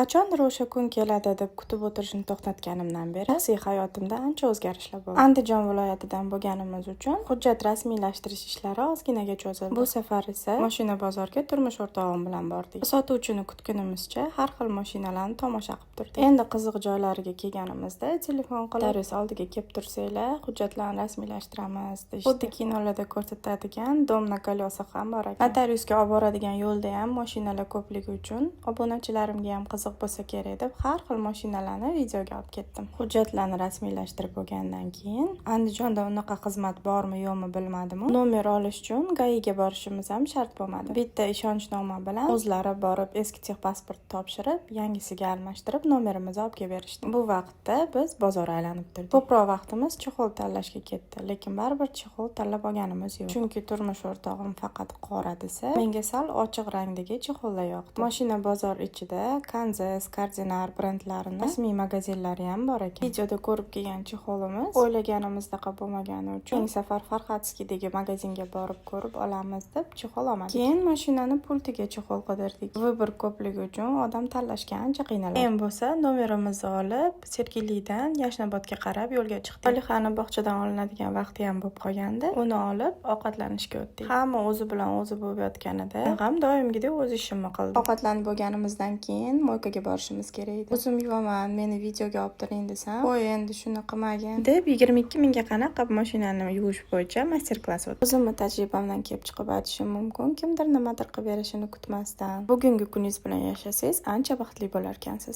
Qachondir o'sha kun keladi deb kutib o'tirishni to'xtatganimdan beri shaxsiy hayotimda ancha o'zgarishlar bo'ldi. Andijon viloyatidan bo'lganimiz uchun hujjat rasmiylashtirish ishlari ozginaga cho'zildi. Bu safar esa mashina bozorga turmush o'rtog'im bilan bordik. Sotuvchini kutgunimizcha har xil mashinalarni tomosha qilib turdik. Endi qiziq joylariga kelganimizda telefon qilib, "Notarius oldiga kelib tursanglar, hujjatlarni rasmiylashtiramiz", deyishdi. Xuddi kinolarda ko'rsatadigan дом на колесах ham bor ekan. Notariusga olib boradigan yo'lda ham mashinalar ko'pligi uchun obunachilarimga ham qiziq bo'lsa kerak deb har xil mashinalarni videoga olib ketdim. Hujjatlarni rasmiylashtirib bo'lgandan keyin Andijonda unaqa xizmat bormi, yo'qmi bilmadim. Nomer olish uchun ГАИ ga borishimiz ham shart bo'lmadi. Bitta ishonchnoma bilan o'zlari borib eski texpasport topshirib, yangisiga almashtirib, nomerimizni olib kelib berishdi. Bu vaqtda biz bozor aylanib turdik. Ko'proq vaqtimiz чехол tanlashga ketdi, lekin baribir чехол tanlab olganimiz yo'q. Chunki turmush o'rtog'im faqat qora desa, menga sal ochiq rangdagi чехол lar yoqdi. Mashina bozor ichida Kanzes, Kardinal brendlarini rasmiy magazinlari ham bor ekan. Videoda ko'rib kelgan чехол imiz o'ylaganimizdaqa bo'lmagani uchun keyingi safar Farhadskiydagi magazinga borib ko'rib olamiz deb чехол olmadik. Keyin mashinani pultiga чехол qidirdik. Выбор ko'pligi uchun odam tanlashga ancha qiynaladi. Keyin bo'lsa nomerimizni olib, Sergelidan Yashnobodga qarab yo'lga chiqdik. Solihani bog'chadan olinadigan vaqti ham bo'lib qolgandi. Uni olib ovqatlanishga o'tdik. Hamma o'zi bilan o'zi bo'lib yotganida ham doimgidek o'z ishimni qildim. Ovqatlanib bo'lganimizdan keyin мойка ga borishimiz kerak edi. "O'zim yuvaman, meni videoga olib turing", desam, "Qo'y, endi shuni qilmagin", deb 22 mingga qanaqa qilib mashinani yuvish bo'yicha master klass o'tdi. O'zimni tajribamdan kelib chiqib aytishim mumkin, kimdir nimadir qilib berishini kutmasdan bugungi kuningiz bilan yashasangiz, ancha baxtli bo'larkansiz.